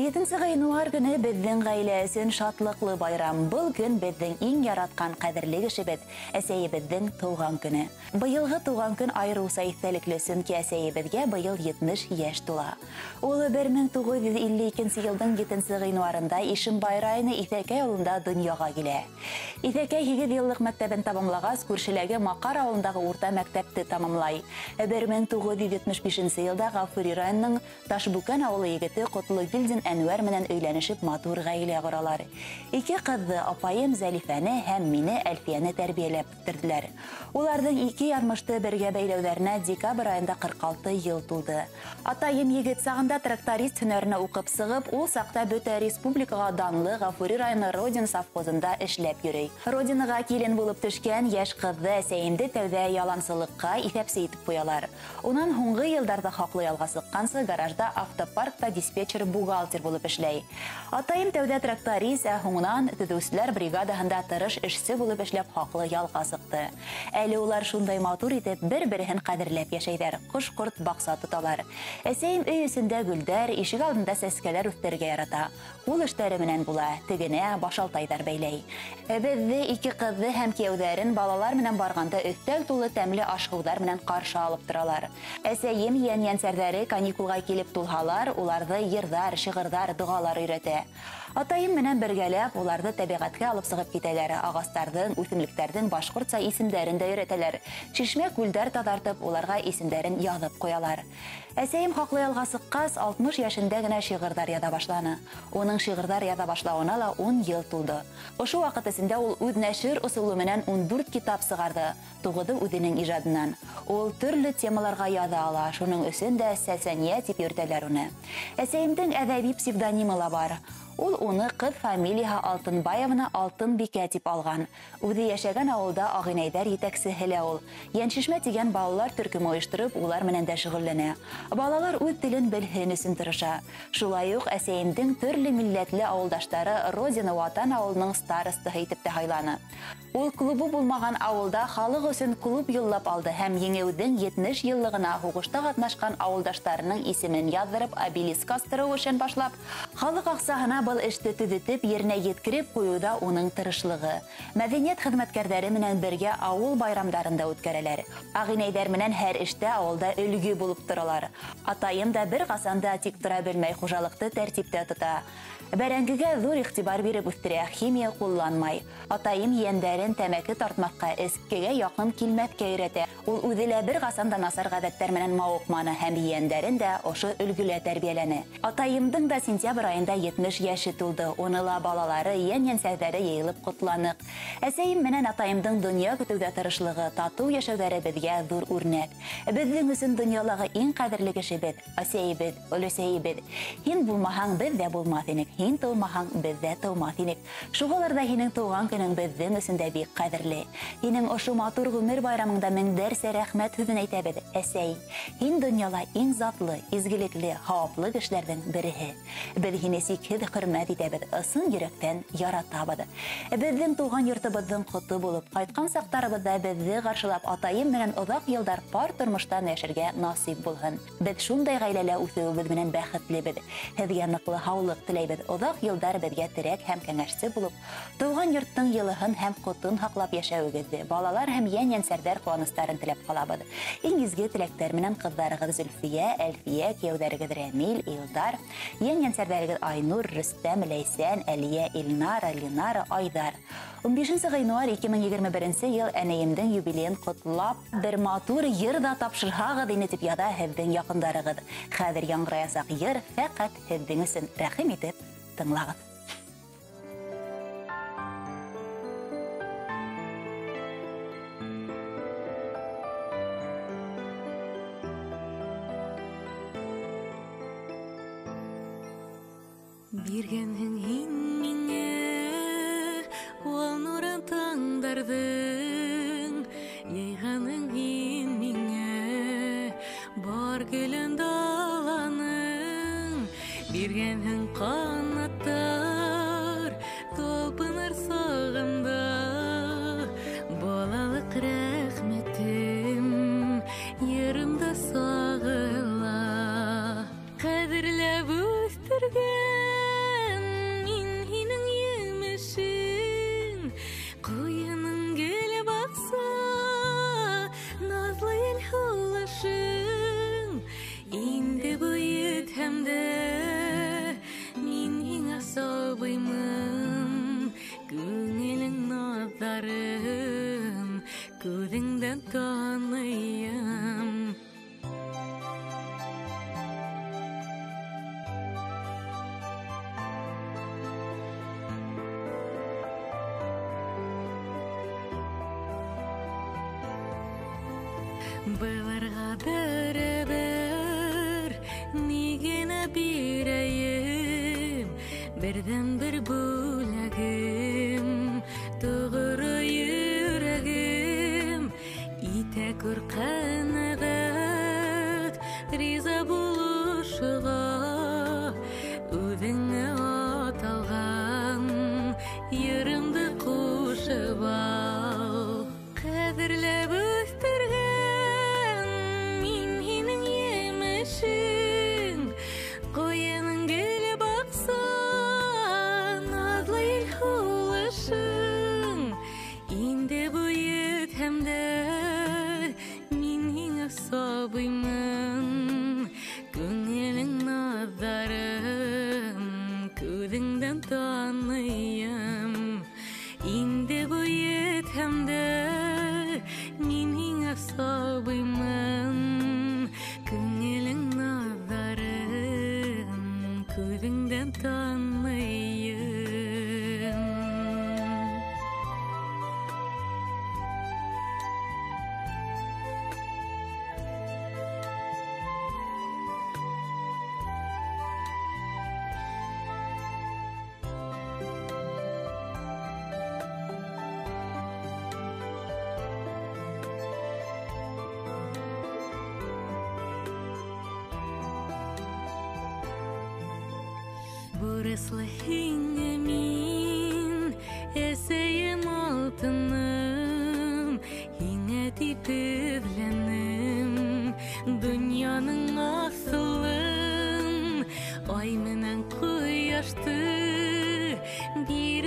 7 ғинуар көнө беҙҙең ғаилә өсөн шатлыҡлы байрам. Был көн беҙҙең иң яратҡан ҡәҙерле кешебеҙ, әсәйебеҙҙең тыуған көнө. Быйылғы тыуған көн айырыуса иҫтәлекле, сөнки әсәйебеҙгә быйыл 70 йәш тула. Ул 1952 йылдың 7 ғинуарында Ишембай районы Иҫәкәй ауылында донъяға килә. Иҫәкәй 8 йыллыҡ мәктәбен тамамлағас, күршеләге Маҡар ауылындағы урта мәктәпте тамамлай. 1975 йылда Ғафури районының Ташбүкән ауылы егете Ҡотлогилдин Әнүәр менән өйләнешеп матур ғаилә ҡоралар. Ике ҡыҙҙы, апайым Зәлифәне һәм мине Әлфиәне тәрбиәләп үҫтерҙеләр. Уларҙың ике яҙмышты бергә бәйләүҙәренә декабрь айында 46 йыл тулды. Атайым егет сағында тракторист һөнәренә уҡып сығып, ул саҡта бөтә республикаға данлы Ғафури районы Родина совхозында эшләп йөрөй. Родинаға килен булып төшкән йәш ҡыҙҙы әсәйемде тәүҙә ялансылыҡҡа иҫәпсе итеп ҡуялар. Унан һуңғы йылдарҙа хаҡлы ялға сыҡҡансы гаражда автопаркта диспетчер бухгалтер булып эшләй. Атайым тәүҙә тракторист, ә һуңынан төҙөүселәр бригадаһында тырыш эшсе булып эшләп хаҡлы ялға сыҡты. Әле улар шундай матур итеп бер-береһен ҡәҙерләп йәшәйҙәр, ҡош-ҡорт баҡса тоталар. Әсәйем өй эсендә гөлдәр, ишек алдында сәскәләр үҫтерергә ярата. Ҡул эштәре менән була, тегенә башалтайҙар бәйләй. Беҙҙе, ике ҡыҙҙы һәм кейәүҙәрен балалар менән барғанда өҫтәл тулы тәмле аш-һыуҙар менән ҡаршы алып торалар. Әсәйем йән-йәнсәрҙәре каникулға килеп тулһалар, уларҙы йырҙар, шиғырҙар, доғалар өйрәтә. Атайым менән бергәләп уларҙы тәбиғәткә алып сығып китәләр. Ағастарҙың, үҫемлектәрҙең башҡортса исемдәрен дә өйрәтәләр. Шишмә күлдәр таҙартып, уларға исемдәрен яҙып ҡуялар. Әсәйем хаҡлы ялға сыҡҡас, 60 йәшендә генә шиғырҙар яҙа башланы. Уның шиғырҙар яҙа башлауына ла 10 йыл тулды. Ошо ваҡыт эсендә ул үҙ нәшер ысулы менән 14 китап сығарҙы, 9-ы үҙенең ижадынан. Ул төрлө темаларға яҙа ала, шуның өсөн дә Сәсәниә тип йөрөтәләр уны. Әсәйемдең әҙәби псевдонимы ла бар. Ул уны ҡыҙ фамилияһы Алтынбаевна Алтынбикә тип алған. Үҙе йәшәгән ауылда ағинәйҙәр етәксеһе лә ул. Йәншишмә тигән балалар төркөмө ойоштороп, улар менән дә шөғөлләнә. Балалар үҙ телен белһен өсөн тырыша. Шулай уҡ әсәйемдең төрлө милләтле ауылдаштары Родина Ватан ауылының старостаһы итеп тә һайланы. Ул клубы булмаған ауылда халыҡ өсөн клуб юллап алды һәм еңеүҙең 70 йыллығына һуғышта ҡатнашҡан ауылдаштарының исемен яҙҙырып обелиск астырыу эшен башлап, халыҡ аҡсаһына был эште төҙөтөп еренә еткереп ҡуйыуҙа уның тырышлығы. Мәҙәниәт хеҙмәткәрҙәре менән бергә ауыл байрамдарын да үткәрәләр. Ағинәйҙәр менән һәр эштә ауылда өлгө булып торалар. Атайым да бер ҡасан да тик тора белмәй, хужалыҡты тәртиптә тота. Бәрәңгегә ҙур иғтибар биреп үҫтерә, химия ҡулланмай. Атайым ейәндәрен тәмәке тартмаҫҡа, эскегә яҡын килмәҫкә өйрәтә. Ул үҙе лә бер ҡасан да насар ғәҙәттәр менән мауыҡманы һәм ейәндәрен дә ошо өлгөлә тәрбиәләне. Атайымдың да сентябрь айында 70 йәше тулды. Уны ла балалары, йән-йәнсәрҙәре йыйылып ҡотланыҡ. Әсәйем менән атайымдың донъя көтөүҙә тырышлығы, татыу йәшәүҙәре беҙгә ҙур үрнәк. Беҙҙең өсөн донъялағы иң ҡәҙерле кешебеҙ, әсәйебеҙ, өләсәйебеҙ. Һин булмаһаң, беҙ ҙә булмаҫ инек. Һин тыумаһаң, беҙ ҙә тыумаҫ инек. Шуғалар ҙа һинең тыуған көнөң беҙҙең өсөн дә бик ҡәҙерле. Һинең ошо матур ғүмер байрамыңда меңдәрсә рәхмәт һүҙен әйтәбеҙ. Әсәй, һин донъяла иң затлы, изгелекле, һауаплы кешеләрҙең береһе. Беҙ һине сикһеҙ хөрмәт итәбеҙ, ысын йөрәктән яратабыҙ. Беҙҙең тыуған йортобоҙҙоң ҡото булып, ҡайтҡан саҡтарыбыҙҙа беҙҙе ҡаршылап, атайым менән оҙаҡ йылдар пар тормоштан йәшәргә насип булһын. Беҙ шундай ғаиләлә үҫеүебеҙ менән бәхетлебеҙ. Һеҙгә ныҡлы һаулыҡ теләйбеҙ. Оҙаҡ йылдар беҙгә терәк һәм кәңәшсе булып, тыуған йорттоң йылыһын һәм ҡотон һаҡлап йәшәүегеҙҙе, балалар һәм йән-йәнсәрҙәр ҡыуаныстарын теләп ҡалабыҙ. Иң изге теләктәр менән ҡыҙҙарығыҙ Зөлфиә, Әлфиә, кейәүҙәрегеҙ Рәмил, Илдар, йән-йәнсәрҙәрегеҙ Айнур, Рөстәм, Ләйсән, Әлиә, Илнара, Линара, Айҙар. 15 ғинуар 2021 йыл әнәйемдең юбилейын ҡотлап, бер матур йыр ҙа тапшырһағыҙ ине тип яҙа һеҙҙең яҡындарығыҙ. Хәҙер яңғыраясаҡ йыр фәҡәт һеҙҙең өсөн. Рәхим итеп тыңлағыҙ. Биргәнһең һин миңә ул нурын таңдарҙың, йыйғаның һин миңә бар гөлөн даланың. Биргәнһең ҡанаттар, талпыныр сағымда, балалыҡ рәхмәтем йырымда сағыла. Ҡәҙерләп үҫтергән Быларға бәрәбәр ни генә бирәйем, берҙән-бер бүләгем, тоғро йөрәгем. Итә күр ҡәнәғәт, риза булышыға, үҙеңә аталған йырымды ҡушып ал. Ҡәҙерләп үҫтергән мин һинең емешең, ҡуйының гөлө баҡса, наҙлы ел һулышың. Инде буйытһам да мин һиңә сабыймын, күңелең наҙҙарын күҙеңдән таныйым. Инде буйытһам да мин һиңә сабыймын, күңелең наҙҙарын күҙеңдән таныйым. Бурыслы һиңә мин, әсәйем алтыным, һиңә тип эҙләнем донъяның аҫылын. Ай менән ҡояшты бир